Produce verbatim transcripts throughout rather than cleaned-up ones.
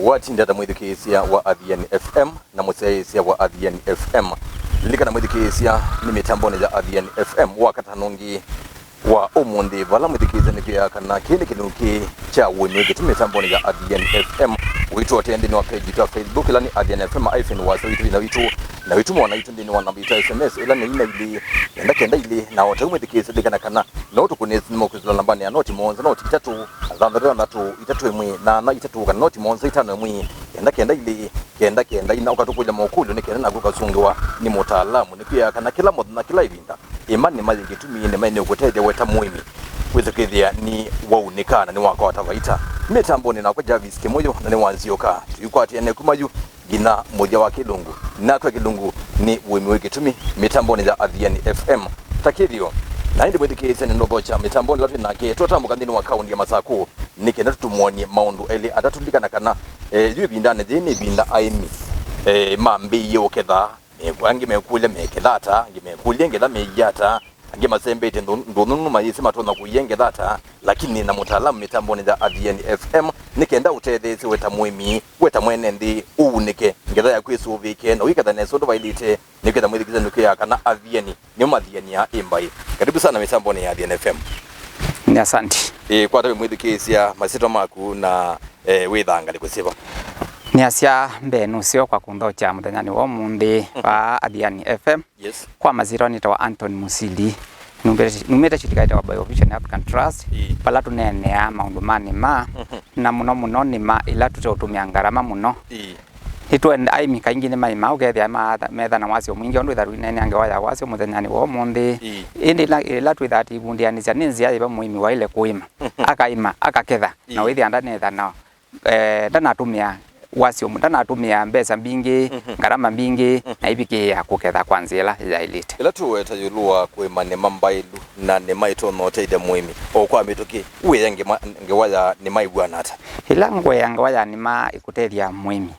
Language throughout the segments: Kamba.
Watinda ta mwĩthukĩĩsya wa Athiani F M na mũsyaĩĩsya wa Athiani F M. Lilikana mwĩthukĩĩsya nĩ mĩtambonĩ ya Athiani F M wa katano ũngĩ wa ũmũnthĩ, vala mwĩthukĩĩsya nĩkwĩaa kana kĩĩ nĩ kĩlungu kya Ũĩmi Wĩ Kĩtumi mĩtambonĩ ya Athiani F M. Wĩtũ ũtee nthĩnĩ wa page yitũ ya Facebook, ĩla nĩ Athiani F M hyphen wasya witũ ĩna witũ, na wĩtũmwa na witũ nthĩnĩ wa namba yitũ ya S M S, ĩla nĩ ina ilĩ, kenda kenda ilĩ, na o ta ũu mwĩthukĩĩsya lilikana kana no tũkũnĩsye nĩ mũkwĩsĩla nambanĩ ya noti mũonza, noti itatũ, thanthatũ thanthatũ, itatũ ĩmwe, nyanya itatũ, kana noti mũonza, itano ĩmwe, kenda kenda ilĩ, kenda kenda ina, ũkatũkũlya mokũlyo nĩ kenda naku ũkasũngĩwa nĩ mũtaalamu. Nĩkwĩaa kana kĩla mũthenya, kĩla ĩvinda, ĩma nĩma yĩ kĩtumi, nĩma nĩũkũtethya we ta mũĩmi kwĩthukĩĩthya nĩ waunĩka na nĩwakwata vaita. Mĩtambonĩ nakwa Jarvis Kĩmũyũ, na nĩ wa Nzioka. Tũikwatĩane kuma yu nginya mũthya wa kĩlungu. Nakwa kĩlungu nĩ Ũĩmi Wĩ Kĩtumi mĩtambonĩ ya Athiani F M. Ta kĩthĩo, na ĩndĩ mwĩthukĩĩsya nĩ ndothokya mĩtambonĩ ĩla twĩ nake, twatambũka nthĩnĩ wa kaũnti ya Masakũ, nĩ kenda tũmwonie maũndũ elĩ atatũ. Lilikana kana, eh, yu ĩvindanĩ yĩĩ nĩ ĩvinda aĩmi, eh, mambĩĩie ũketha. Me-, angĩ mekũlya meketha ata, angĩ mekũlya ngetha meia ata, angĩ masembete ndũ-, ndũnũnũ mayĩsĩ matonya kũia ngetha ata. Lakini na mũtaalamu mĩtambonĩ ya Athiani F M, nĩ kenda ũtetheesye we ta mũĩmi, we ta mwene nthĩ, ũunĩke, ngetha yaku ĩsũvĩke, na ũiketha nesa ũndũ vaĩlĩte, nĩkwĩtha mwĩthukĩĩsya nĩkwĩaa kana Athiani nĩo mathianĩaa ĩ mbaĩ. Karibu sana mĩtambonĩ ya Athiani F M. Nĩ asante. Ĩ, kwata wĩ mwĩthukĩĩsya masyĩtwa maku na, eh, wĩthaa ngalĩko syĩva? Nĩasya mbee nũseo kwa kũnthokya mũthenyanĩ wa ũmũnthĩ wa Athiani F M. Yes. Kwa masyĩtwa nĩtawa Anton Musili. Numĩte, numĩte shirika ĩtawa Biovision African Trust, vala tũneeneaa maũndũ ma nĩma, na mũno mũno nĩma ĩla tũteũtũmĩa ngarama mũno. Ĩĩ. Nĩtwenda, aĩmi kaingĩ nĩmaĩmaa, ũkethĩa ma-, metha na wasyo mwingĩ, ũndũ ĩtha tũineenea ngewa ya wasyo mũthenyanĩ wa ũmũnthĩ. Ĩĩ. Ĩndĩ ĩla, ĩla twĩthaa tũivundianĩsya, nĩ nzĩa yĩva mũĩmi waĩle kũĩma, akaĩma, akaketha, na wĩthĩa ndanetha na, eh, ndanatũmĩa wasyo, ndanatũmĩa mbesa mbingĩ, ngarama mbingĩ, na ivikĩĩa kũketha kwa nzĩa ĩla yaĩlĩte. Ĩla tũweta ĩũlũ wa kũĩma nĩma mbaĩlu na nĩma ĩtonya ũtethya mũĩmi, o kwa mĩtũkĩ, wĩea ngema-, ngewa ya nĩma ĩw'ana ata? Ĩla ngũea ngewa ya nĩma ĩkũtethya mũĩmi,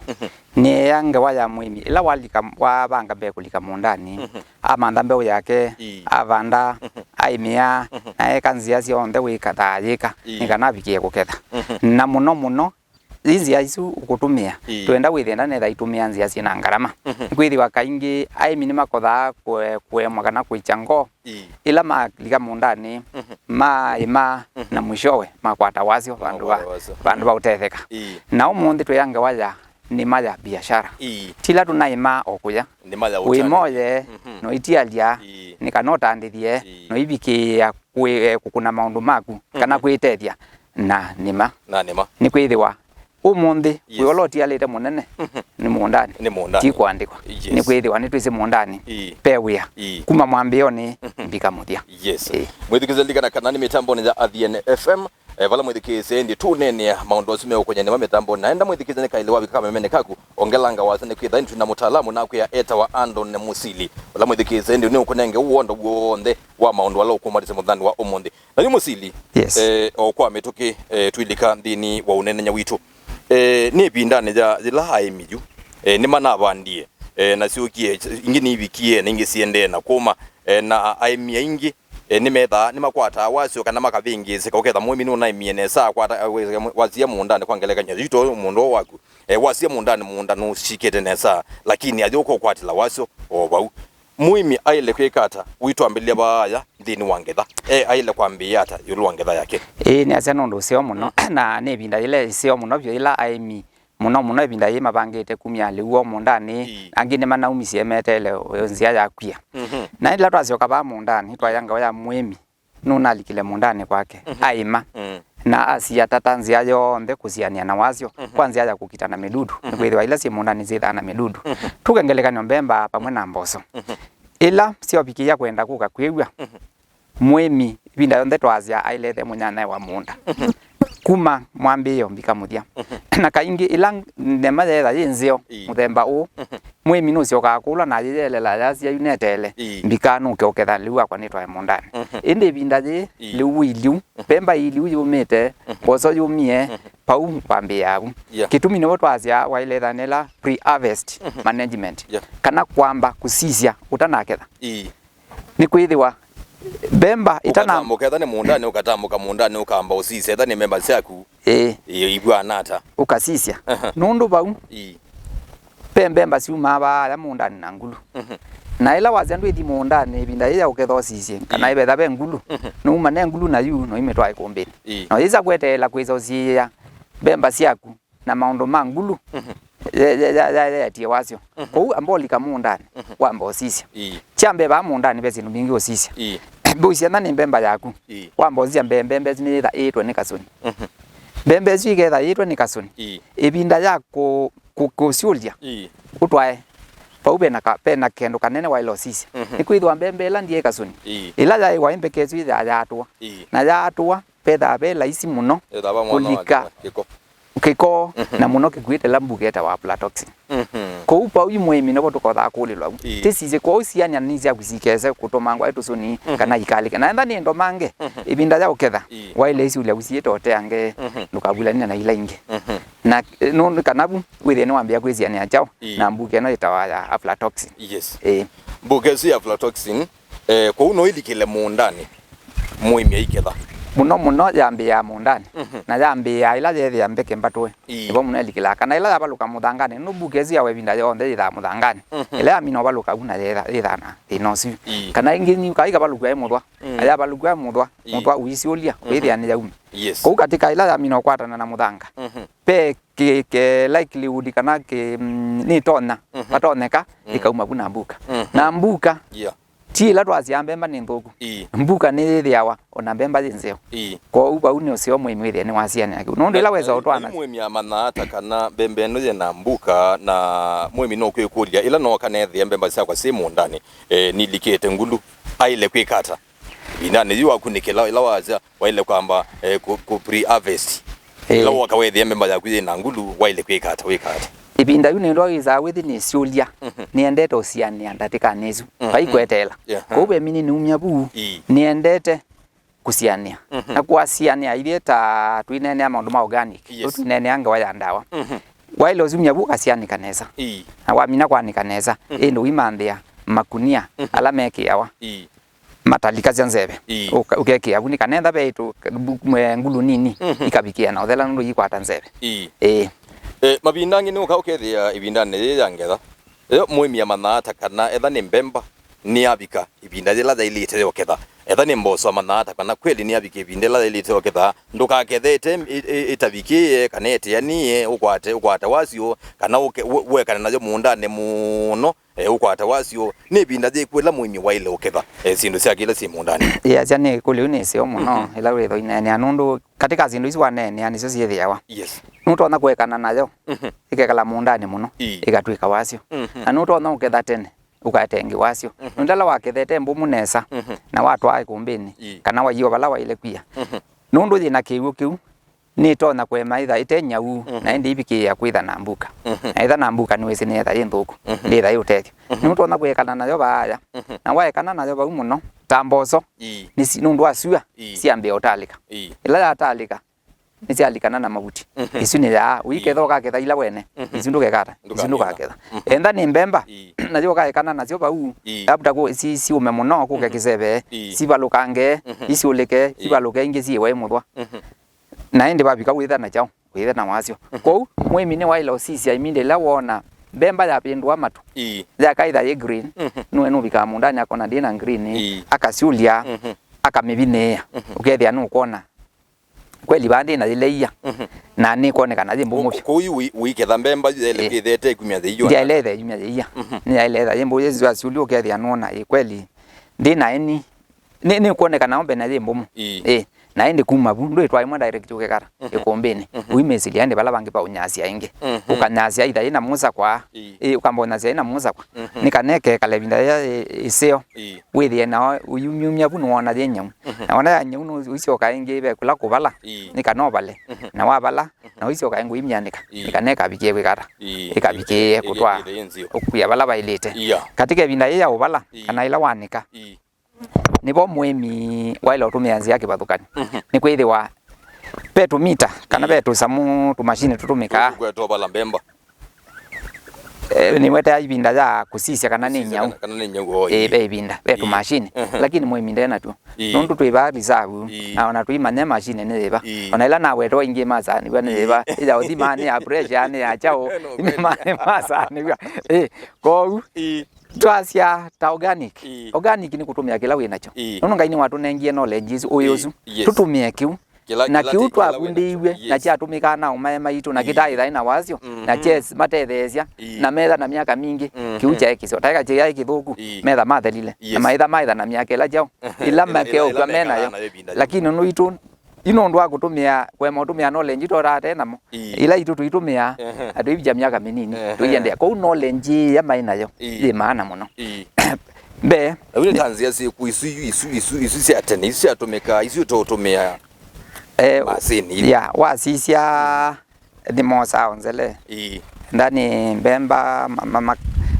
nĩea ngewa ya mũĩmi ĩla walika, wavanga mbee kũlika mũũndanĩ, amantha mbeũ yake, avanda, aĩmĩa, na eka nzĩa syonthe wĩkathaa yĩka, nĩ kana avikĩe kũketha. Na mũno mũno, i nzĩa isu ũkũtũmĩa, twenda wĩthĩa ndanetha itũmĩa nzĩa syĩ na ngarama. Nĩkwĩthĩwa kaingĩ aĩmi nĩmakothaa kũe-, kũemwa kana kwĩkya ngoo ĩla malika mũũndanĩ, maĩma, na mwishowe makwata wasyo vandũ va, vandũ va ũtetheka. Na ũmũnthĩ twĩea ngewa ya nĩma ya biashara. Ĩĩ. Ti ĩla tũnaĩmaa o kũya. Nĩma ya ũtani. Wĩmoye, no itialya, nĩ kana ũtandĩthye, no ivikĩĩa kwĩ-, eh, kũkũna maũndũ maku, kana kwĩtethya na nĩma. Na nĩma. Nĩkwĩthĩwa ũmũnthĩ, wĩa ũla ũtialĩte mũnene nĩ mũũndanĩ. Nĩ mũũndanĩ. Ti kũandĩkwa. Yes. Nĩkwĩthĩwa nĩtwĩsĩ mũũndanĩ ve wĩa. Kuma mwambĩĩonĩ mbika mũthya. Yes. Ĩĩ. Mwĩthukĩĩsya lilikana kana nĩ mĩtambonĩ ya Athiani F M, eh, vala mwĩthukĩĩsye ĩndĩ tũneenea maũndũ asu meũkũny'a nĩma mĩtambonĩ. Na enda mwĩthukĩĩsya nĩ kaĩle wavika kamemene kaku, ongelanga wasya nĩkwĩtha ĩndĩ twĩ na mũtaalamu nakwĩa etawa Andon Musili. Vala mwĩthukĩĩsye ĩndĩ nĩũkũnenge ũwonda w'onthe wa maũndũ ala ũkũmanyĩsya mũthenyanĩ wa ũmũnthĩ. Na yu Musili, yes, eh, o kwa mĩtũkĩ, eh, twilika nthĩnĩ wa ũneenany'a witũ. Eh, nĩ ĩvindanĩ ya yĩla aĩmi yu, eh, nĩmanavandie, eh, na syũkie, ingĩ nĩivikie, na ingĩ siendee na kũma, eh, na aĩmi aingĩ, eh, nĩmethaa, nĩmakwataa wasyo kana makavĩngĩĩsĩka, ũketha mũĩmi nũnaĩmie nesa, akwata, eh, wasia mũũndanĩ kwa ngelekany'o, yu to mũũnda ũũ waku, eh, wasia mũũndanĩ, mũũnda nũsikĩte nesa, lakini ayũka ũkwatĩla wasyo o vau. Mũĩmi aĩle kwĩka ata? Witũ ambĩlĩlya vaaya nthĩnĩ wa ngetha. E, aĩle kwambĩĩa ata ĩũlũ wa ngetha yake? Ĩĩ, nĩasya nĩ ũndũ ũseo mũno, na nĩ ĩvinda yĩla ĩseo mũno vyũ yĩla aĩmi mũno mũno ĩvinda yĩĩ mavangĩte kumya lĩu woo mũũndanĩ, angĩ nĩmanaumisye meteele nzĩa ya kwia. Na ĩla twasyoka vaa mũũndanĩ, twaĩa ngewa ya mũĩmi nũnalikile mũũndanĩ kwake, aĩma, na asiatata nzĩa yonthe kũsianĩa na wasyo kwa nzĩa ya kũkita na mĩdudu, nĩkwĩthĩwa ila syĩ mũũndanĩ syĩthaa na mĩdudu. Tũke ngelekany'o, mbemba vamwe na mboso. Ĩla syovikĩĩa kwenda kũka kwĩw'a, mũĩmi ĩvinda yonthe twaasya aĩle ethe mũnyanyae wa mũũnda kuma mwambĩĩo mbika mũthya. Na kaingĩ ĩla nĩma yeetha yĩ nzeo mũthemba ũũ, mũĩmi nũsyokaa kũlwa na ayĩyelela ayasya, yu neteele mbika nũke ũketha lĩu wakwa nĩtwae mũũndanĩ. Ĩndĩ ĩvinda yĩĩ lĩu wĩ liu, mbemba ĩ liu yũmĩte, mboso yũmie, vau wambĩĩaa vu. Kĩtumi nĩvo twasya waĩle etha nĩ ĩla pre-harvest management, kana kwamba kũsisya ũtanaketha. Nĩkwĩthĩwa Mbemba itana ũkatambũka, etha nĩ mũũndanĩ, ũkatambũka mũũndanĩ, ũkamba ũsisya etha nĩ mbemba syaku. Ĩĩ. Ĩ, ivw'ana ata? Ũkasisya. Aha. Nũndũ vau, ĩĩ, ve mbemba syumaa vaaya mũũndanĩ na ngulu. Mhm. Na ĩla wasya ndwĩthi mũũndanĩ ĩvinda yĩĩ ya ũketha ũsisye, kana, ĩĩ, ĩvetha ve ngulu, mhm, nũuma ne ngulu na yu, no imĩtwae kũmbĩnĩ. Ĩĩ. No yĩsa kweteela kwĩsa ũsiĩĩa mbemba syaku na maũndũ ma ngulu, mhm, ye- ye- ya- ya- yaetie wasyo. Mhm. Kwoou amba ũlika mũũndanĩ, mhm, wamba ũsisya. Ĩĩ. Kyambe vaa mũũndanĩ ve syĩndũ mbingĩ ũsisya. Ĩĩ. Mbũsya na nĩ mbemba yaku. Ĩĩ. Wamba ũsisya mbe- mbemba ĩsu nĩyĩtha ĩĩtwe nĩ kasũni. Mhm. Mbemba ĩsu ĩketha yĩtwe nĩ kasũni. Ĩĩ. Ĩvinda ya kũ- kũ- kũsyũlya, ĩĩ, ũtwae vau vena ka- vena kendũ kanene waĩle ũsisya. Mhm. Nĩkwĩthĩwa mbemba ĩla ndiĩ kasũni. Ĩĩ. Ĩla yaĩwa ĩ mbeka ĩsu ya- yaatũa. Ĩĩ. Na yaatũa, vethaa ve laisi mũno, ĩthaa va mwana wa kũlika kĩko. Kĩko, mhm, na mũno kĩkuĩte ĩla mbuka ĩtawa aflatoxin. Mhm. Kũu vau yu mũĩmi nĩvo tũkothaa kũlĩlwa vu. Ĩĩ. Tĩsisye kwoou siany'a nĩ syaku sikese kũtũmangwa ĩ tũsũni, mhm, kana ikalĩke. Na enda nĩ ndomange, mhm, ĩvinda ya ũketha, ĩĩ, waĩle ĩsiũlya ũsiĩte ũteange, mhm, ndũkavulane na ila ingĩ. Mhm. Na, eh, nũndũ kana vu wĩthĩe nĩwambĩĩa kwĩsianĩa kyaũ, ĩĩ, na mbuka ĩno ĩtawa ya aflatoxin. Yes. Ĩĩ. Mbuka ĩsu ya aflatoxin, eh, kwoou no ĩlikĩle mũũndanĩ, mũĩmi aiketha. Mũno mũno yambĩĩaa mũũndanĩ, mhm, na yambĩĩaa ĩla yeethĩa mbeke mbatũe. Ĩĩ. Nĩvo mũno ĩlikĩlaa. Kana ĩla yavalũka mũthanganĩ, nũndũ mbuka ĩsu yawa ĩvinda yonthe yĩthaa mũthanganĩ. Mhm. Ĩla yamina ũvalũka vu na yetha- yĩthaa na thĩna ũsu. Ĩĩ. Kana ĩngĩ nyuka ĩkavalũkw'a ĩ mũthwa. Mm. Na yavalũkw'a ĩ mũthwa, ĩĩ, mũthwa ũisiũlya, mhm, wĩthĩa nĩyauma. Yes. Kwoou katika ĩla yamina ũkwatana na mũthanga, mhm, ve kĩ, kĩ likelihood kana kĩ, mm, nĩtonya, mm, vatonyeka, mm, ĩkauma vu na mbuka. Mhm. Na mbuka, yeah, ti ĩla twasyaa mbemba nĩ nthũku. Ĩĩ. Mbuka nĩyĩthĩawa o na mbemba yĩ nzeo. Ĩĩ. Kwoou vau nĩ ũseo mũĩmi wĩthĩe nĩwasianĩa kĩu. Nũndũ ĩla wesa ũtwana. Mũĩmi amanyaa ata kana mbemba ĩno yĩ na mbuka, na mũĩmi no kwĩkũlya, ĩla nooka neethĩa mbemba syakwa syĩ mũũndanĩ, eh, nilikĩte ngulu, aĩle kwĩka ata? Ĩvindanĩ yu wakunĩkĩla, ĩla wasya, waĩle kwamba, eh, kũ, kũ pre-harvest. Ĩĩ. Ĩla woka weethĩa mbemba yaku yĩ na ngulu, waĩle kwĩka ata, wĩka ata? Ĩvinda yu nĩndwa wĩsaa wĩthi nĩsyũlya, mhm, nĩendete ũsianĩa ndatĩkanĩ ĩsu. Mhm. Vai kweteela. Yeah. Kwoou ve mini nĩumya vu, ĩĩ, nĩendete kũsianĩa. Mhm. Na kũasianĩa ithyĩ ta twĩneenea maũndũ ma organic. Yes. Tũtineenea ngewa ya ndawa. Mhm. Waĩle ũsyumya vu ũkasianĩka nesa. Ĩĩ. Na wamina kwanĩka nesa, mhm, ĩndĩ ũimanthĩa makunia, mhm, ala mekĩawa. Ĩĩ. Matalikasya nzeve. Ĩĩ. Ũka- ũkekĩa vu nĩ kana etha ve ĩtũ mbu- mwe- ngulu nini, mhm, ikavikĩa na ũthela nũndũ ikwata nzeve. Ĩĩ. Ĩĩ. E, mavinda angĩ nĩ ũka ũkethĩa ĩvindanĩ yĩĩ ya ngetha, yo mũĩmi amanyaa ata kana etha nĩ mbemba nĩyavika ĩvinda yĩla yaĩlĩte yoketha? Etha nĩ mboso amanyaa ata kana kweli nĩyavika ĩvinda yĩla yaĩlĩte yoketha? Ndũkakethe ĩte ĩ- ĩ- ĩtavikĩĩe kana ĩteanĩe, ũkwate ũkwate wasyo kana ũke- we- wekane nayo mũũndanĩ mũno. E, ũkwata wasyo, nĩ ĩvinda yĩkw'ũ ĩla mũĩmi waĩle ũketha, e, syĩndũ syake ila syĩ mũũndanĩ? Ĩasya nĩ ĩkũlyo yu nĩ ĩseo mũno, mhm, ĩla wĩthwa ineenea, nũndũ katika syĩndũ isu waneenea nĩsyo syĩthĩawa. Yes. Nũtonya kũekana nayo, mhm, ĩkekala mũũndanĩ mũno, ĩĩ, ĩkatw'ĩka wasyo. Mhm. Na nũtonya ũketha tene, ũkaete ĩngĩ wasyo. Mhm. Nũndũ ĩla wakethete mbũmũ nesa, mhm, na watwaa ĩkũmbĩnĩ, ĩĩ, kana waiwa vala waĩle kwia. Mhm. Nũndũ yĩ na kĩw'ũ kĩu, nĩtonya kũema ĩtha ĩte nyau, mhm, na ĩndĩ ĩvikĩĩa kwĩtha na mbuka. Mhm. Na ĩtha na mbuka nĩwĩsĩ nĩyetha yĩ nthũku, mhm, ndĩtha yĩ ũtethyo. Mhm. Nĩũtonya kũekana nayo vaaya, mhm, na waekana nayo vau mũno, ta mboso, ii, nĩsi- nũndũ wa syũa, ii, syambĩĩa ũtalĩka. Ii. Ĩla yatalĩka, nĩsyalikana na mavuti. Mhm. Isu nĩ yaa, ũiketha, ii, ũkaketha ila wene, mhm, isu ndũkekata, isu ndũkaketha. Ndũkamina. Mhm. Enda nĩ mbemba, ii, nayo ũkaekana nasyo vau, ii, labda kũ- si- siũme mũno, kũke, mhm, kĩseve, ii, sivalũkange, mhm, isyũlĩke, ii, sivalũke ingĩ siĩwe mũthwa. Mhm. Na ĩndĩ vavika wĩtha na kyaũ? Wĩtha na wasyo. Mhm. Kwoou, mũĩmi nĩwaĩle ũsisya ĩmindi ĩla woona mbemba yavĩndũa matu, ii, yakaitha yĩ green, mhm, nũe nũvikaa mũũndanĩ akona ndĩ na green, ii, akasyũlya, mhm, akamĩvinĩĩa. Mhm. Ũkethĩa nũkwona kweli vaa ndĩ na yĩleia, mhm, na nĩkwonekana yĩ mbũmũ vyũ. Kũu yu ũi- ũiketha mbemba yu yaĩle, ĩĩ, kwĩthĩa ĩte kumya yĩiwa. Ndyaĩle ĩthe yumya yĩia. Mhm. Nĩyaĩle ĩtha yĩ mbũmũ, yĩsu asyũlya ũkethĩa nũona ĩ kweli ndĩ na ĩni. Nĩ, nĩkwonekana ombe na yĩ mbũmũ. Ii. Ĩĩ. Na ĩndĩ kuma vu, ndwĩtwa ĩmwe direct ũkekata, mhm, ĩkũmbĩnĩ. Mhm. Ũimĩsĩlya ĩndĩ vala vangĩ va ũnyasya ĩngĩ. Mhm. Ũkanyasya itha yĩ na mũsakwa. Ii. Ĩĩ, ũkamba ũnyasya yĩ na mũsakwa. Mhm. Nĩ kana ĩkekala ĩvinda yĩla yĩ- ĩseo. Ii. Wĩthĩe nao ũyumyumya vu nĩwona yĩ nyau. Mhm. Na wona ya nyau nũ- ũisyoka ĩngĩ ve kũla kũvala. Ii. Nĩ kana ũvale. Mhm. Na wavala, mhm, na ũisyoka ĩngĩ ũimyanĩka. Ii. Nĩ kana ĩkavikĩe kwĩkata. Ii. Ĩkavikĩe, ii, kũtwaa, ii, nzio. Ũkwia vala vaĩlĩte. Iya. Katika ĩvinda yĩ ya ũvala, ii, kana ĩla wanĩka. Ii. Nĩvo mũĩmi waĩle ũtũmĩa nzĩa kĩvathũkany'o. Mhm. Nĩkwĩthĩwa ve tũmita kana, ĩĩ, ve tũsamũ, tũmashini tũtũmĩkaa. Tũkwetwa vala mbemba. E, Eh, nĩwetea ivinda ya kũsisya kana nĩ nyau. Kana, kana nĩ nyau, oh, ĩĩ, ĩĩ. Ve ivinda, ve, ĩĩ, tũmashini. Ehe. Lakini mũĩmi nde natuo. Ĩĩ. Nũndũ twĩ vaa reserve, ĩĩ, na ona tũimanya mashini nĩ yĩva. Ĩĩ. Ona ĩla nawetwa ingĩ masaanĩw'a nĩ yĩva. Ĩĩ. Ĩya ũthima nĩ ya pressure, nĩ ya kyaũ. No, nĩ ma-, nĩ masaanĩw'a. Ĩĩ, kwoou, ĩĩ, twasya ta organic. Ĩĩ. Organic nĩ kũtũmĩa kĩla wĩ nakyo. Ĩĩ. Nũndũ Ngai nĩwatũnengie knowledge isu, ũĩ, ĩĩ, ũsu. Yes. Tũtũmĩe kĩu. Kĩla, na kĩla kĩu ti-, kĩla wĩ nakyo. Twavundĩiwe, yes, na kyatũmĩkaa na ũmae maitũ, na, ĩĩ, kĩtaĩ thaĩ na wasyo, mhm, na kyes matetheesya, mhm, na metha na myaka mingĩ, mhm, kĩu kyaĩ kĩseo. Taeka kyaĩ kĩthũku, ĩĩ, metha mathelile. Yes. Na maitha maitha na myaka ĩla kyaũ, ĩla, ĩla, ĩla mekeũkw'a mena yo. Nayo ĩvinda. Lakini nũndũ itũ, ĩ nũndũ wa kũtũmĩa, kũema ũtũmĩa knowledge itũ tũtaĩ namo. Ĩĩ. Ĩla itũ tũitũmĩa, ehe, na tũivikya myaka mĩnini, ehe, tũiendeea. Kwoou knowledge ĩya maĩ nayo, ĩĩ, yĩ maana mũno. Ĩĩ. Mbee. Na yu nĩ ta nzĩa syĩkũ isu, isu, isu, isu sya tene, isu syatũmĩkaa, isu tũtũmĩa, eh, masini isu? Ya, wasisya nĩmosaa onzele. Ĩĩ. Ndani mbemba, ma-, ma-, ma-,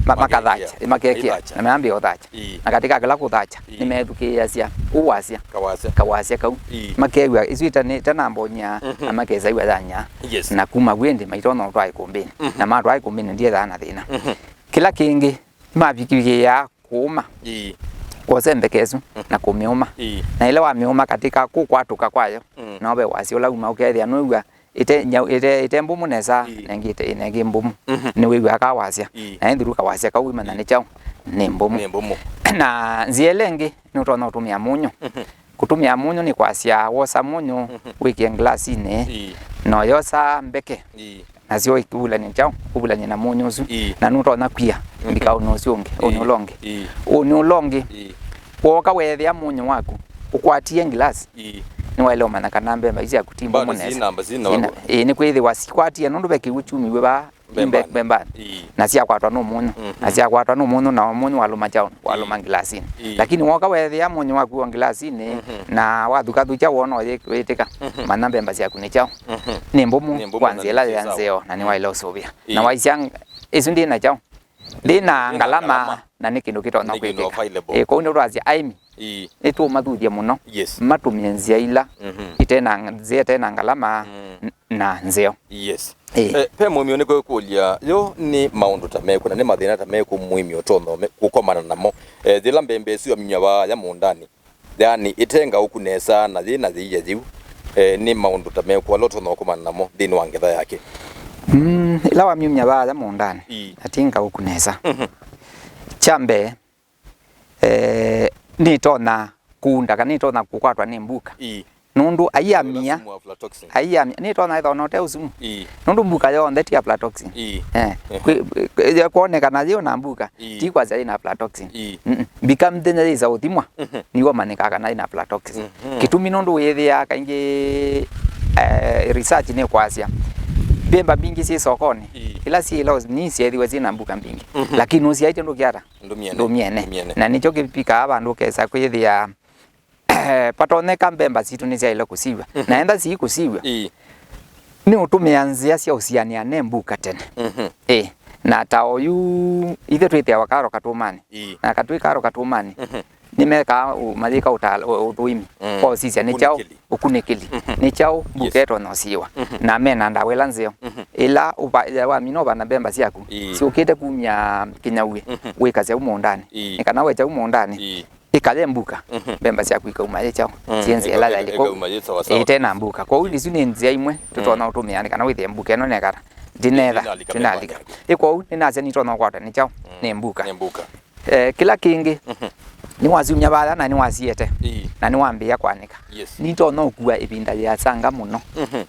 ma-, makethacha, makethya, makekĩa, maithacha, na meambĩa ũthacha. Ĩĩ. Na katika kĩla kũthacha, ĩĩ, nĩmethukĩĩasya ũwasya. Kawasya. Kawasya kau. Ĩĩ. Makew'a isu ita nĩ, itanambony'a, mhm, na makesa iw'a yanya. Yes. Na kuma vu ĩndĩ maitonya ũtwaa ĩkũmbĩnĩ. Mhm. Na matwaa ĩkũmbĩnĩ ndiethaa na thĩna. Mhm. Kĩla kĩngĩ, mavikĩaa kũũma. Ĩĩ. Kwosa mbeke ĩsu, mhm, na kũmĩũma. Ĩĩ. Na ĩla wamĩũma katika kũkwatũka kwayo, mm, no ve wasya ũla uma ũkethĩa nũĩw'a ĩte nyau, ĩte, ĩte mbũmũ nesa, ĩĩ, na ĩngĩ ĩte, na ĩngĩ mbũmũ. Mhm. Nĩwĩw'aa kawasya. Ĩĩ. Na ĩnthĩru kawasya kau wĩmanya nĩ kyaũ, nĩ mbũmũ. Nĩ mbũmũ. Na nzĩa ĩla ĩngĩ, nĩũtonya ũtũmĩa mũnyũ. Mhm. Kũtũmĩa mũnyũ nĩ kwasya wosa mũnyũ, mhm, wĩkĩe nglasinĩ, ĩĩ, na ũyosa mbeke. Ĩĩ. Nasyo ikuvulany'a kyaũ, kuvulany'a na mũnyũ ũsu. Ĩĩ. Na nũtonya kwia, mhm, mbika ũnĩ ũsu ũngĩ, ũnĩ, ĩĩ, ũla ũngĩ. Ĩĩ. Ũnĩ ũla ũngĩ, ĩĩ, wooka weethĩa mũnyũ waku ũkwatie ngilasi, ĩĩ, nĩwaĩle ũmanya kana mbemba isu syaku ti mbũmũ nesa. Bado sina, sina, sina, ĩĩ, nĩkwĩthĩwa sikwatie nũndũ ve kĩw'ũ kyumiw'e vaa mbembanĩ. Mbembanĩ. Ĩĩ. Na syakwatwa nĩ mũnyũ. Mhm. Na syakwatwa nĩ mũnyũ, na mũnyũ walũma kyaũ, walũma, ĩĩ, ngilasinĩ. Ĩĩ. Lakini wooka weethĩa mũnyũ waku o ngilasinĩ, mhm, na wathukathukya wona ũyĩtĩka, mhm, manya mbemba syaku nĩ kyaũ. Mhm. Nĩ mbũmũ. Nĩ mbũmũ kwa nzĩa ĩla ya nzeo, na nĩwaĩle ũsũvĩa. Ĩĩ. Na waisya, ĩsu ndĩ na kyaũ. Ndĩ na ngalama, na nĩ kĩndũ kĩtonya kwĩkĩka. Nĩ kĩndũ available. Ĩĩ, kwoou nĩtwasya aĩmi, ĩĩ, nĩtũmathuthye mũno, yes, matũmĩe nzĩa ila, mhm, ite na, nzĩa ite na ngalama, mm, n-, na nzeo. Yes. Ĩĩ. Eh, ve mũĩmi ũnĩkũkũlya, yo nĩ maũndũ ta mekũ na nĩ mathĩna ta mekũ mũĩmi ũtonya ũme-, kũkomana namo, eh, yĩla mbembe ĩsu yamiumya vaa ya mũũndanĩ? Yaani, ĩte ngaũku nesa na yĩ na yĩia yĩu, eh, nĩ maũndũ ta mekũ ala ũtonya ũkomana namo nthĩnĩ wa ngetha yake? Mm, ĩla wamyumya vaa ya mũũndanĩ, ĩĩ, na ti ngaũku nesa. Mhm. Kya mbee, eh, nĩtonya kũunda kana nĩtonya kũkwatwa nĩ mbuka. Ĩĩ. Nũndũ aiamia, ũla sumu wa aflatoxin. Aiamia, nĩtonya ĩthwa ona ũte ũsumu. Ĩĩ. Nũndũ mbuka yonthe ti aflatoxin. Ĩĩ. Eh, ehe, kwĩ, kwĩ, kwonekana yĩ ona mbuka, ĩĩ, ti kwasya yĩ na aflatoxin. Ĩĩ. Mm-mm. Mbika mthenya yĩsa ũthimwa, mhm, nĩw'o ũmanyĩkaa kana yĩ na aflatoxin. Mhm. Kĩtumi nũndũ wĩthĩaa kaingĩ, eh, research nĩkwasya mbemba mbingĩ syĩ sokonĩ, ĩĩ, ila syĩ loss nĩ syeethiwe syĩ na mbuka mbingĩ. Mhm. Lakini ũsyaĩtye ndũkĩata. Ndũmyene. Ndũmyene. Ndũmyene. Na nĩkyo kĩvikaa vandũ ũkesa kwĩthĩa, eh, patonyeka mbemba sitũ nĩsyaĩle kũsiw'a. Mhm. Na enda sii kũsiw'a, ĩĩ, nĩ ũtũmĩa nzĩa sya ũsianĩa ne mbuka tene. Mhm. Ĩĩ. Na ta oyu ithe twĩthĩawa karo katũmanĩ. Ĩĩ. Na katwĩ karo katũmanĩ. Mhm. Nĩmekaa ũ-, mayĩka ũtaala-, ũ-, ũthũimi. Mm. Kwa ũsisya nĩ kyaũ? Ũkunĩkĩli. Ũkunĩkĩli. Mhm. Nĩ kyaũ mbuka, yes, ĩtonya ũsiĩwa? Mhm. Na mena ndawa ĩla nzeo. Mhm. Ĩla ũva-, ya wamina ũvanda mbemba syaku, ĩĩ, syũkĩte kumya kĩnyauĩ, mhm, wĩkasya u mũũndanĩ. Ĩĩ. Nĩ kana wekya u mũũndanĩ, ĩĩ, ĩkaye mbuka, mhm, mbemba syaku ikauma yĩ kyaũ? Mm. Syĩ nzĩa ĩla yaĩle kũu. Ĩkauma yĩ sawa sawa. Ĩte na mbuka. Kwoou, mm, isu nĩ nzĩa imwe tũtonya, mm, ũtũmĩa nĩ kana wĩthĩe mbuka ĩno nekata. Ndinetha, ndinalika, ndinalika mbembanĩ. Ĩ kwoou, nĩnasya nĩtonya ũkwatwa nĩ kyaũ? Mm. Nĩ mbuka. Nĩ mbuka. Eh, kĩla kĩngĩ, mhm, nĩwasyumya vaya na nĩwasiete, ĩĩ, na nĩwambĩĩa kwanĩka. Yes. Nitonya ũkua ĩvinda yĩasanga mũno. Mhm.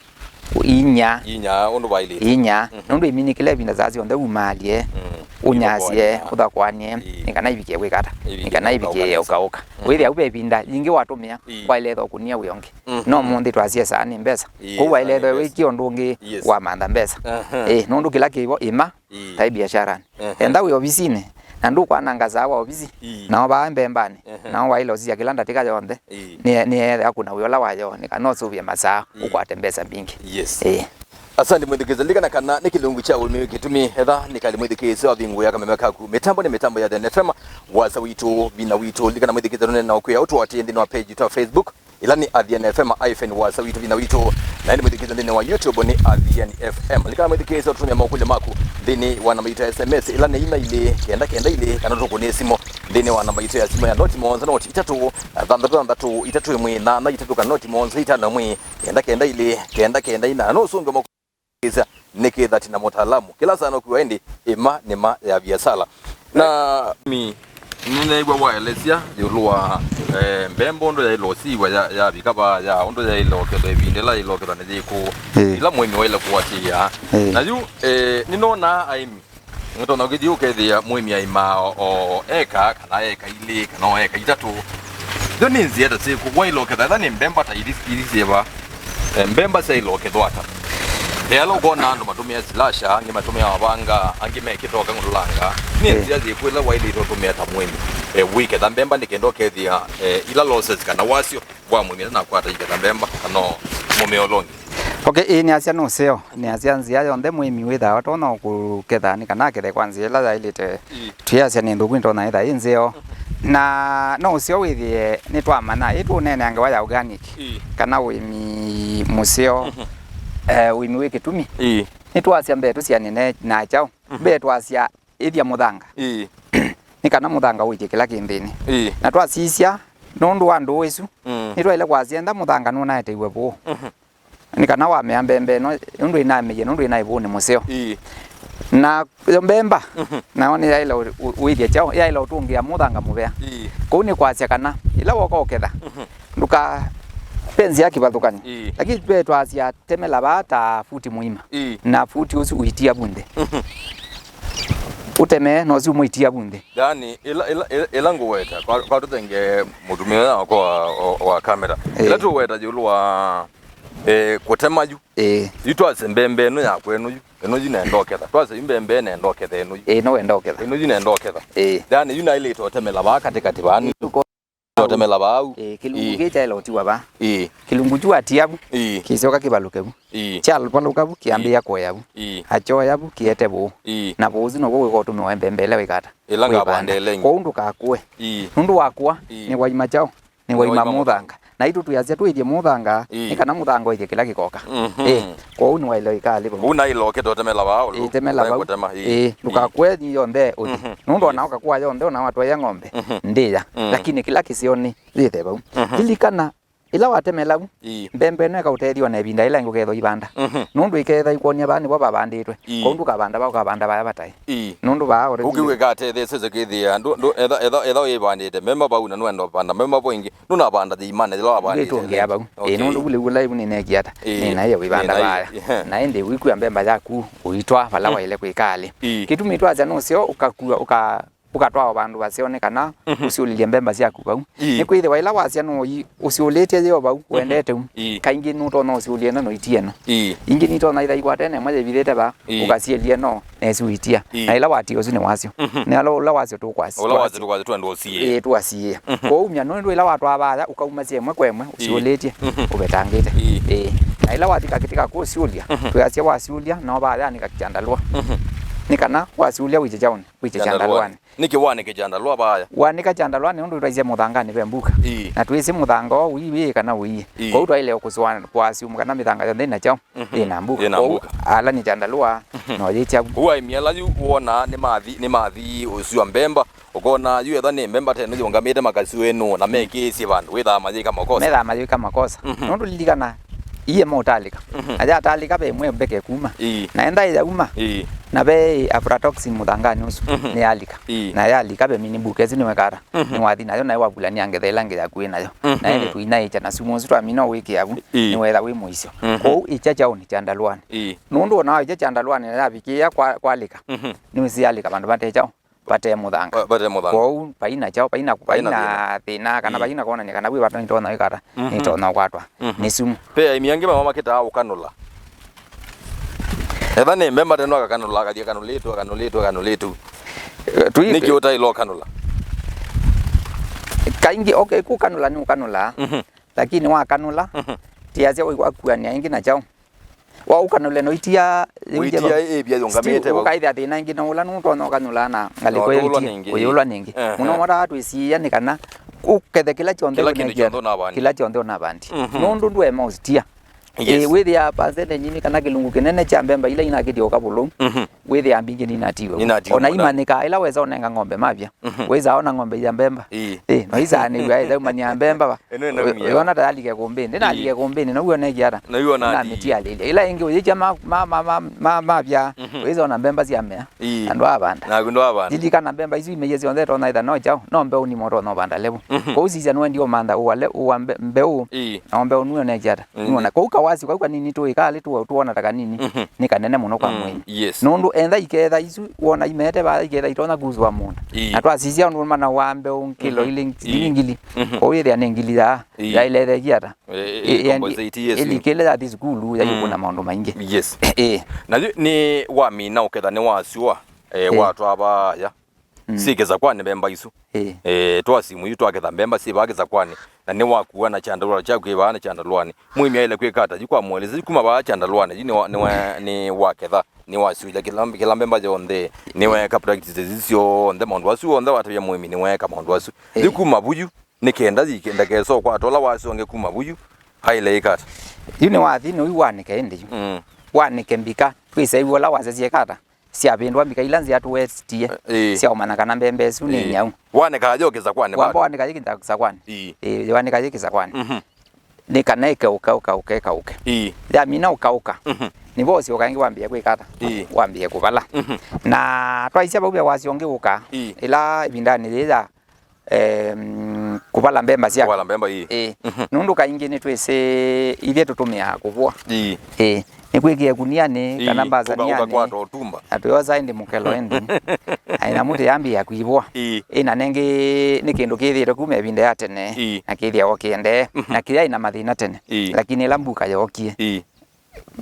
Inya. Inya, ũndũ vaĩlĩte. Inya. Mhm. Nũndũ ĩminĩ kĩla ĩvinda saa syonthe umaalye, mm, ũnyasye, ũthakwany'e, ĩĩ, nĩ kana ivikie kwĩkata, nĩ kana ivikie ũkaũka. Mhm. Wĩthĩa u ve ĩvinda yingĩ watũmĩa, ĩĩ, waĩle ĩtha ũkũnia wĩ ũngĩ. Mhm. No mũnthĩ twasye saa nĩ mbesa. Ĩĩ, kwoou saa nĩ mbesa. Waĩle ĩtha wĩkie ũndũ ũngĩ, yes, wa mantha mbesa. Aha. Ĩĩ, nũndũ kĩla kĩvo ĩma, ĩĩ, taĩ biasharani. Ehe. Enda wĩ ovisinĩ, na ndũkwananga saa wa ovisi, ĩĩ, nao vaa mbembanĩ, ehe, nao waĩle ũsisya kĩla ndatĩka yonthe, ĩĩ, nĩ, nĩ akũna wĩa ũla wayo, nĩ kana ũsũvye masaa, ĩĩ, ũkwate mbesa mbingĩ. Yes. Ĩĩ. Asante mwĩthukĩĩsya, lilikana kana nĩ kĩlungu kya ũĩmi wĩ kĩtumi, etha nĩ kalĩ mwĩthukĩĩsya wa vingũ ya kameme kaku. Mĩtambo nĩ mĩtambo ya Then F M, wasa witũ, vina witũ, lilikana mwĩthukĩĩsya tũnene na ũkwĩa ũtũatĩe nthĩnĩ wa page ta Facebook. Ĩla nĩ Athiani F M hyphen wasa witũ vinya witũ. Na ĩndĩ mwĩthukĩĩsya nthĩnĩ wa YouTube nĩ Athiani F M. Lilikana mwĩthukĩĩsya ũtũmĩa makũlyo maku nthĩnĩ wa namba yitũ ya S M S, ĩla nĩ inya ilĩ kenda kenda ilĩ, kana tũkũnĩe simũ nthĩnĩ wa namba yitũ ya simũ ya noti mũonza noti itatũ, thanthatũ thanthatũ, itatũ ĩmwe, nyanya itatũ, kana noti mũonza itano ĩmwe, kenda kenda ilĩ, kenda kenda inya. Na no ũsũngĩe makũlyo kĩsa nĩkĩtha ti na mũtaalamu. Kĩla saa nũkwĩwa ĩndĩ ĩma nĩ ma ya viasala. Na mi nĩneew'a waelesya ĩũlũ wa, eh, mbemba ũndũ yaĩle ũsiw'a ya, yavika vaa, ya ũndũ yaĩle ũkethwa, ĩvinda ĩla yaĩle ũkethwa nĩ yĩkũ, Ĩĩ. ĩla mũĩmi waĩle kũatĩĩa. Ĩĩ. Na yu, eh, nĩnonaa aĩmi, nĩtonya ũkĩthi ũkethĩa mũĩmi aĩmaa o, o eka, kana eka ilĩ, kana o eka itatũ. Yo nĩ nzĩa ta syĩkũ waĩle ũketha, ethwa nĩ mbemba ta ithi, ithi syĩva? Eh, mbemba syaĩle ũkethwa ata? Ela ũkona andũ matũmĩa silasha, angĩ matũmĩa mavanga, angĩ mekĩtoka ngũlanga. Nĩ Eh. nzĩa yĩkũ ĩla waĩlĩte ũtũmĩa ta mũĩmi, eh, ũiketha mbemba nĩ kenda ũkethĩa, eh, ila losses kana wasyo wa mũĩmi ĩla nakwata iketha mbemba kana mũmea ũla ũngĩ? Okay, ĩĩ, nĩasya nũseo, nĩasya nzĩa yonthe mũĩmi wĩthaa atonya kũketha nĩ kana akethe kwa nzĩa ĩla yaĩlĩte. Ĩĩ. Twĩasya nĩ nthũku, nĩtonya ĩtha ĩ nzeo. Na no ũseo wĩthĩe nĩtwamanya, ĩ tũũneenea ngewa ya organic, Ĩĩ. kana ũĩmi mũseo, Mhm. eh, ũĩmi wĩ kĩtumi. Ĩĩ. Nĩtwasya mbee tũsianĩe na kyaũ? Mhm. Mbee twasya ĩthya mũthanga. Ĩĩ. Nĩ kana mũthanga ũĩthye kĩla kĩ nthĩnĩ. Ĩĩ. Na twasisya, nũndũ wa ndũũ ĩsu, Mm. nĩtwaĩle kwasya enda mũthanga nũnaeteiwe vũũ. Mhm. Nĩ kana wamea mbemba ĩno, nũndũ ĩnameie, nũndũ ĩnaĩ vũũnĩ mũseo. Ĩĩ. Na yo mbemba, Mhm. nayo nĩyaĩle ũ-, ũ-, ũĩthya kyaũ, yaĩle ũtũngĩa mũthanga mũvea. Ĩĩ. Kũu nĩ kwasya kana, ĩla woka ũketha, Mhm. ndũka, ve nzĩa kĩvathũkany'o. Ĩĩ. Lakini ve twasya temela vaa ta futi mũima. Ĩĩ. Na futi ũsu ũitia vu nthĩ. Mhm. Ũtemee, na ũsu ũmũitia vu nthĩ. Yaani, ĩla, ĩla, ĩla, ĩla ngũweta, kwa, kwa tũtenge mũtumĩa ũyũ wakwa wa, wa, wa kamera. Ĩĩ. Ĩla tũweta ĩũlũ wa, eh, kũtema yu. Ĩĩ. Yu twase mbembe ĩno yakwa ĩno yu. Ĩno yu nenda ũketha. Twase yu mbembe nenda ũketha ĩno yu. Ĩĩ, no wenda ũketha. Ĩno yu nenda ũketha. Ĩĩ. Yaani, yu naĩlĩte ũtemela vaa katĩkatĩ vaa nĩ Ĩĩ, ũtemela vau. Ĩĩ, kĩlungu Ĩĩ. kĩĩ kyaĩle ũtiwa vaa. Ĩĩ. Kĩlungu kyu atia vu, Ĩĩ. kĩsyoka kĩvalũke vu. Ĩĩ. Kyalũvalũka vu, kĩambĩĩa Ĩĩ. kũea vu. Ĩĩ. Akyoya vu, kĩete vũũ. Ĩĩ. Na vũũ ũsu now'o wĩka ũtũmĩwa mbemba ĩla wĩkata. Ĩla ngavanda ĩla ĩngĩ. Kwoou ndũkakũe. Ĩĩ. Nũndũ wa kũa, Ĩĩ. nĩ waima kyaũ? Nĩ waima mũthanga. Na itũ twĩasya tũĩthye mũthanga, Ĩĩ. nĩ kana mũthanga ũĩthye kĩla kĩkoka. Mhm. Ĩĩ. Kwoou nĩwaĩle ĩkalĩ vau. Ũu naĩle ũkĩte ũtemela vaa ũlũ. Ĩĩ, temela vau. Kũtema, ĩĩ. Ĩĩ, Ĩĩ. ndũkakũe yonthe ũthi. Mhm. Nũndũ Ĩĩ. ona ũkakũa yonthe, ona watwaĩa ng'ombe, Mhm. ndĩya. Mm. Lakini kĩla kĩseo nĩ yĩthe vau. Mhm. Lilikana, ĩla watemela vu, Ĩĩ. mbembe ĩno ĩkaũtethya ona ĩvinda ĩla ĩngĩ ũkethwa ivanda. Mhm. Nũndũ ĩketha ĩkwonia vaa nĩvo vavandĩtwe. Ĩĩ. Kwoou ndũkavanda vaa, ũkavanda vaya vataĩ. Ĩĩ. Nũndũ vaa already Ũkĩw'ĩka atetheesya kĩthĩa, ndũ, ndũ, etha, etha, etha wĩvandĩte mbemba vau na nũenda ũvanda mbemba vo ĩngĩ, nũnavanda yĩimanĩ yĩla wavandĩte. Ndwĩtũngĩa vau. Okay. Ĩĩ, nũndũ vu lĩu ũla ĩvu nĩneekie ata? Ĩĩ. Nĩnaĩa wĩvanda Nĩnaĩ-, vaya. Ehe. Na ĩndĩ ũikua mbemba yaku ũitwaa vala Mm. waĩle kwĩka alĩ. Ĩĩ. Kĩtumi twasya nũseo ũkakua, ũka-, ũkatwaa vandũ vaseo nĩ kana Mhm. ũsyũlĩlye mbemba syaku vau. Ĩĩ. Nĩkwĩthĩwa ĩla wasya nũũi ũsyũlĩtye yĩo vau Mhm. wendete u. Ĩĩ. Kaingĩ nũtonya ũsyũlya ĩno noitie ĩno. Ĩĩ. Ingĩ nitonya itha ikwata ĩno ĩmwe yĩvithĩte vaa, Ĩĩ. ũkasyĩlya ĩno, na ĩsu itia. Ĩĩ. Na ĩla watia ũsu nĩ wasyo. Mhm. Nĩ ala ũla wasyo tũkwasya. Ũla wasyo tũkwasya twenda ũsiĩĩa. Ĩĩ, tũasiĩĩa. Mhm. Kwoou mya nũndũ ĩla watwaa vaya, ũkaumasya ĩmwe kwa ĩmwe, Ĩĩ. ũsyũlĩtye, Mhm. ũvetangĩte. Ĩĩ. Ĩĩ. Na ĩla wathi kakĩtĩ ka kũsyũlya, Mhm. twĩasya wasyũlya, nao vaya nĩ kakyandarũa. Mhm. Nĩ kana wasyũlya wĩkye kyaũnĩ, wĩkye Kyandarũanĩ. kyandarũanĩ. Nĩkĩ wanĩke kyandarũa vaya? Wanĩka kyandarũanĩ nũndũ twaisye mũthanganĩ ve mbuka. Ĩĩ. Na twĩsĩ mũthanga ũũ wĩ, wĩ kana ũiĩ. Ĩĩ. Kwoou twaĩle kũsũa, kũassume kana mĩthanga yonthe ĩna kyaũ? Mhm. Ĩna mbuka. Ĩna Kwoou mbuka. Ala nĩ kyandarũa, Mhm. no yĩ kyavu. Ũu aĩmi ala yu wonaa nĩmathi, nĩmathi ũsua mbemba, ũkona yu etha nĩ mbemba teno yĩũngamĩte makasua ĩnũũ na mekĩĩsye vandũ, wĩthaa mayĩka makosa. Methaa mayĩka makosa. Mhm. Nũndũ lilikana, iye maũtalĩka. Mhm. Na yatalĩka ve ĩmwe mbeke kuma. Ĩĩ. Na enda yauma. Ĩĩ. Na ve aflatoxin mũthanganĩ ũsu, Mhm. nĩyalika. Ĩĩ. Na yalika ve mini mbuka ĩsu nĩwekata. Mhm. Nĩwathi nayo, nayo wavulania ngetha ĩla ĩngĩ yaku wĩ nayo. Mhm. Na ĩndĩ tũinaĩkya na sumu ũsu twamina ũwĩkĩa vu, Ĩĩ. nĩwetha wĩ mũisyo. Mhm. Kwoou ĩkya kyaũnĩ kyandarũanĩ. Ĩĩ. Nũndũ ona waĩkya kyandarũanĩ na yavikĩĩa kwa-, kwalĩka, Mhm. nĩwĩsĩ yalĩka vandũ vate kyaũ, vate mũthanga. Va-, vate mũthanga. Kwoou vaina kyaũ, vaina, Vaina vaina thĩna. thĩna, kana Mm. vaina kwonania kana wĩ vata nĩtonya wĩkata, Mhm. nĩtonya ũkwatwa Mhm. nĩ sumu. Ve aĩmi angĩ mama makĩtaa ũkanũla. Etha nĩ mbemba teno akakanũla, akathi akanũlĩtwe, akanũlĩtwe, akanũlĩtwe. Eh, tũi- Nĩkĩ ũtaĩle ũkanũla? Kaingĩ, okay, kũkanũla nĩ ũkanũla. Mhm. Lakini wakanũla, Mhm. tiasya ũikuanĩa ĩngĩ na kyaũ. Wa ũkanũle noitia Ũitia ĩvya yũngamĩte still vau. Ũkaĩthĩa thĩna ĩngĩ na ũla nũtonya ũkanũla na ngalĩko No, ũtũũlwa ĩitie, nĩngĩ. ũyũlwa nĩngĩ. Ehe. Mũno mwataa twĩsiĩa nĩ kana ũkethe kĩla kyonthe Kĩla kĩndũ ũnengiata, kyonthe ũnavandi. Kĩla kyonthe ũnavandi. Mhm. Nũndũ ndwema ũsitia. Yes. Ĩĩ, wĩthĩa percentage nini kana kĩlungu kĩnene kya mbemba ila inakĩtie ũka vũlũu, Mhm. wĩthĩa mbingĩ ninatiwe. Ninatiwe Ona mũno. Imanyĩkaa, ĩla wesa ũnenga ng'ombe mavya. Mhm. Wĩsaa ona ng'ombe ya mbemba. Ĩĩ. Ĩĩ, no isaanĩw'a, ĩsa umanyĩa mbemba va. Ĩno ĩnaumia. Wĩona ta yalike kũmbĩnĩ. Ndĩnalike Ĩĩ. Kũmbĩnĩ, now'o ũnengie ata? Now'o ũnati- Namĩtialĩlya. Ĩla ĩngĩ ũyĩkya ma, ma, ma, ma, ma, mavya, Mhm. wĩsa ona mbemba syamea. Ĩĩ. Andũ avanda. Na andũ avanda. Lilikana mbemba isu imeie syonthe ĩtonya ĩtha no kyaũ, no mbeũ nimo ũtonya ũvanda levu. Mhm. Kwoou sisya nĩwendie ũmantha ũwale, ũwa mbe-, mbeũ, Ĩĩ. na mbeũ nĩwonekya ata. Mm. Nĩwona. Kwoou kawasyo kau kanini tũĩ kalĩ tũ-, tũona ta kanini, Mhm. nĩ kanene mũno kwa Mm, mũĩmi. Yes. Nũndũ entha iketha isu, wona imete vaa iketha itonya kusũa mũũnda. Ĩĩ. Na twasisya ũndũ mana wa mbeũ kĩlo Ĩĩ. Ĩĩ. Ngili. Mhm. Kwoou ĩthĩa nĩ ngili ya, Ĩĩ. ya ĩlethekie ata. Ĩ-, ĩ-, Ĩ-, ĩcompensate, yes, ĩlikĩle ya thi sukulu, ya Mm. ĩkũna maũndũ maingĩ. Yes. Ĩĩ. Na yu nĩ wamina ũketha nĩ wasua, eh, Ĩĩ. watwaa vaya. Mm. Syĩkĩsa kwani mbemba isu. Ĩĩ. Eh, twa simu yu twaketha mbemba syĩ vaa kĩsakwani, na nĩ wakua na kyandarũa kyaku kĩ vaa na kyandarũanĩ. Mũĩmi aĩle kwĩka ata? Yu kwa mũelesya, yu kuma vaa kyandarũanĩ, yu nĩ wa, nĩ wa, nĩ waketha, nĩ wasũĩla kĩla, kĩla mbemba yonthe, nĩ weeka practices isu syonthe, maũndũ asu onthe watavya mũĩmi nĩ weeka maũndũ asu. Ĩĩ. Yu kuma vu yu, nĩ kenda yike, ndakesa ũkwata ũla wasonge kuma vu yu, aĩle ĩka ata? Yu nĩ wathi, nĩ yu wanĩke ĩndĩ yu. Mm. Wanĩke mbika, twĩsĩ yu ũla wasya syĩka ata? Syavĩndũa mbika ila nzĩa tũwestie, Ĩĩ. sya ũmanya kana mbembe ĩsu nĩ Ĩĩ. nyau. Wanĩkaa yo kĩsakwani Wamba bado. Wanĩka yĩ kĩsakwani. Ĩĩ. Ĩĩ, wanĩka yĩ kĩsakwani. Mhm. Nĩ kana ĩkaũka, ũkaũka, ĩkaũke. Ĩĩ. Yamina ũkaũka. Mhm. Nĩvo ũsyoka ĩngĩ wambĩe kwĩka ata? Ĩĩ. Wambĩe kũvala. Mhm. Na twaisya vau ve wasyo ũngĩ ũka, Ĩĩ. ĩla ĩvindanĩ yĩĩ ya em, kũvala mbemba syaku. Kũvala mbemba, ĩĩ. Ĩĩ. Mhm. Nũndũ kaingĩ nĩtwĩsĩ ithyĩ tũtũmĩaa kũvũa. Ĩĩ. Ĩĩ. Nĩkwĩkĩa kunianĩ, kana Ĩĩ. mbasanianĩ. Ũka-, ũkakwata ũtumba. Na tũyosa ĩndĩ mũkelo ĩndĩ. Ai, na mũtĩ yambĩĩa kwĩvũa. Ĩĩ. Ĩĩ, na nengĩ nĩ kĩndũ kĩthĩĩtwe kuma ĩvinda ya tene, Ĩĩ. na kĩthĩawa kĩendee, Mhm. na kĩyaĩ na mathĩna tene. Ĩĩ. Lakini ĩla mbuka yookie, Ĩĩ.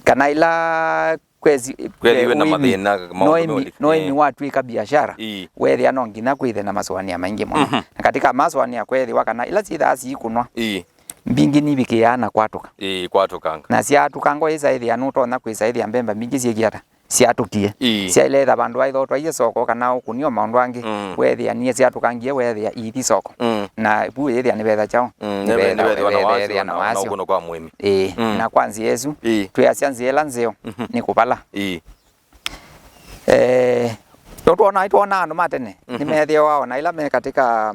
kana ĩla kwesi-, Kwethiwe na ũĩmi, mathĩna, maũndũ no ĩmi, meũlika. No ĩmi Ĩĩ. watw'ĩka biashara, Ĩĩ. weethĩa no nginya kwĩthe na masũanĩa maingĩ mũno. Mhm. Na katika masũanĩa kweethĩwa kana ila syĩthaa siikũnwa, Ĩĩ. mbingĩ nivikĩaa na kwatũka. Ĩĩ, kwatũkanga. Na syatũkanga, ũyĩsa ĩthĩa nũtonya kwĩsa ĩthĩa mbemba mbingĩ syĩkie ata? Syatũkie. Ĩĩ. Syaĩle ĩtha vandũ waitha ũtwaie soko kana ũkũnio maũndũ angĩ, Mm. weethĩa niĩ syatũkangie, weethĩa iithi soko. Mm. Na vu yĩthĩa nĩvetha kyaũ? Mm, nĩve-, nĩvetha nĩvethĩwa na wasyo, weethĩa na, na na wasyo. Ũkũno kwa mũĩmi. Ĩĩ, Mm. na kwa nzĩa ĩsu, Ĩĩ. twĩasya nzĩa ĩla nzeo Mhm. nĩ kũvala. Ĩĩ. Eh, nĩtwona, nĩtwona andũ ma tene, Mhm. nĩmeethĩawa ona ĩla me katika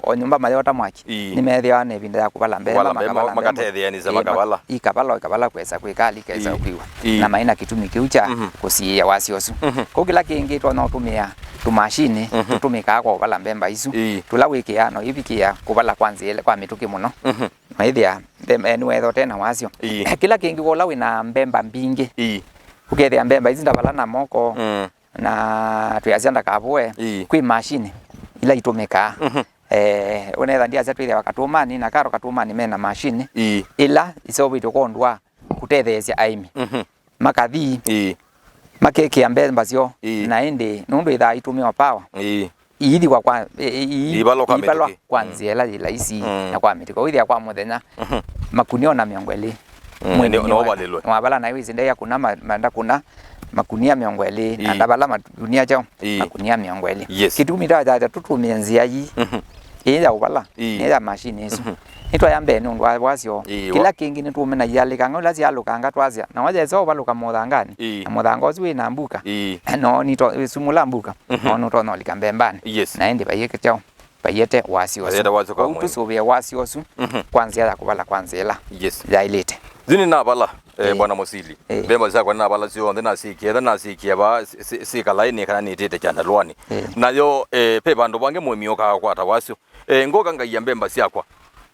o nyũmba mayota mwaki, Ĩĩ. nĩmeethĩawa na ĩvinda ya kũvala mbemba, Kũvala mbemba, makavala mbemba. Makatetheanĩsya, Ĩĩ, makavala. Ikavala, ikavala kwesa kwĩkali, kesa Ĩĩ. kwĩw'a. Ĩĩ. Na maĩ na kĩtumi kĩu kya Mhm. kũsiĩĩa wasyo ũsu. Mhm. Kũu kĩla kĩngĩ twonya ũtũmĩa tũmashini Mhm. tũtũmĩkaa kwa ũvala mbemba isu, Ĩĩ. tũla wĩkĩaa na ũivikĩa kũvala kwa nzĩa ĩla, kwa mĩtũkĩ mũno. Mhm. Maĩthĩa, mbemba, eh, nĩwetha ũte na wasyo. Ĩĩ. Kĩla kĩngĩ, ũla wĩ na mbemba mbingĩ, Ĩĩ. ũkethĩa mbemba isu ndavala na moko, Mm. na twĩasya ndakavũe, Ĩĩ. kwĩ mashini ila itũmĩkaa. Mhm. Eh, ũnetha ndiasya twĩthĩawa Katũmani na Karo Katũmani mena mashini Ĩĩ. ila iseũvĩtwe kwondũ wa kũtetheesya aĩmi. Mhm. Makathi, Ĩĩ. makekĩa mbemba syoo, Ĩĩ. na ĩndĩ nũndũ ithaa itũmĩwa power, Ĩĩ. iithikwa kwa, i-, i-, i-, Ivalwa kwa ivalwa mĩtũkĩ. kwa Mm. nzĩa ĩla yĩ laisi Mm. na kwa mĩtũkĩ. Wĩthĩa kwa mũthenya, Mhm. makunia ona mĩongo ĩlĩ. Mm, Mwĩmi nĩ, nĩ no wa-, walĩlwe. Nĩwavala naĩ wĩsĩ ndea kuna ma-, ma-, ndakuna makunia mĩongo ĩlĩ, na Ĩĩ. ndavala makunia kyaũ? Ĩĩ. Makunia mĩongo ĩlĩ. Yes. Kĩtumi ta, ta, ta, tũtũmĩe nzĩa ii, Mhm. ĩĩ ya ũvala, Ĩĩ. nĩ ya mashini ĩsu. Mhm. Nĩtwaya mbee nĩ ũndũ wa wasyo. Ĩĩ, wa- Kĩla kĩngĩ nĩtũũmĩna ialĩkanga ila syalũkanga twasya, na wayesa ũvalũka mũthanganĩ, Ĩĩ. na mũthanga ũsu wĩ na mbuka, Ĩĩ. no nito-, wĩsumũla mbuka, Mhm. no nũtonya ũlika mbembanĩ. Yes. Na ĩndĩ vaiĩke kyaũ? Vaiete wasyo ũsu. Vaiete wasyo kwa Kwoou mwene. Tũsũvĩe wasyo ũsu Mhm. kwa nzĩa ya kũvala kwa nzĩa ĩla Yes. yaĩlĩte. Yu nĩnavala, eh, Ĩĩ. Bwana Mũsili. Ĩĩ. Mbemba syakwa nĩnavala syonthe, nasyĩkie etha, nasyĩkie vaa, si-, si-, sikalaĩnĩ kana nĩtĩte kyandarũanĩ. Ĩĩ. Nayo, eh, ve vandũ vangĩ mũĩmi ũkaa kwata wasyo. Eh, ngoka ngaia mbemba syakwa.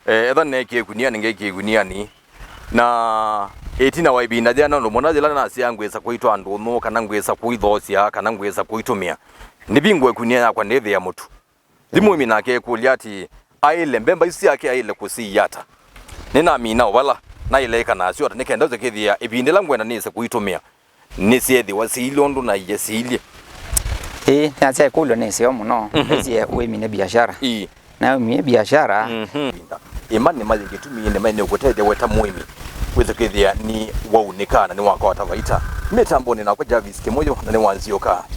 Eh, etha neekie ĩkunianĩ, ngeekie ĩkunianĩ. Na ĩtina wa ĩvinda yĩana ũndũ mũna yĩla nasyaa ngwĩsa kũitwaa ndũnyũ, kana ngwĩsa kũithoosya, kana ngwĩsa kũitũmĩa. Nĩvingũa ĩkunia yakwa, nĩthĩa mũtu. Thi mũĩmi nake ekũlya atĩ, aĩle mbemba isu syake aĩle kũsiia ata? Nĩnamina ũvala naĩle ĩka nasyo ata, nĩ kenda ũse kĩthĩa ĩvinda ĩla ngwenda nĩse kũitũmĩa, nĩsyeethĩwa siilye ũndũ naie siilye? Ĩĩ, nasya ĩkũlyo nĩ ĩseo mũno. Mhm. Ĩsie ũĩmi nĩ biashara. Ĩĩ. Na ũĩmi nĩ biashara. Mhm. Ĩma nĩma yĩ kĩtumi, nĩma nĩũkũtethya we ta mũĩmi wĩse kwĩthĩa nĩ waunĩka na nĩwakwata vaita. Mĩtambonĩ nakwa Jarvis Kĩmũyũ na nĩwanzyũka.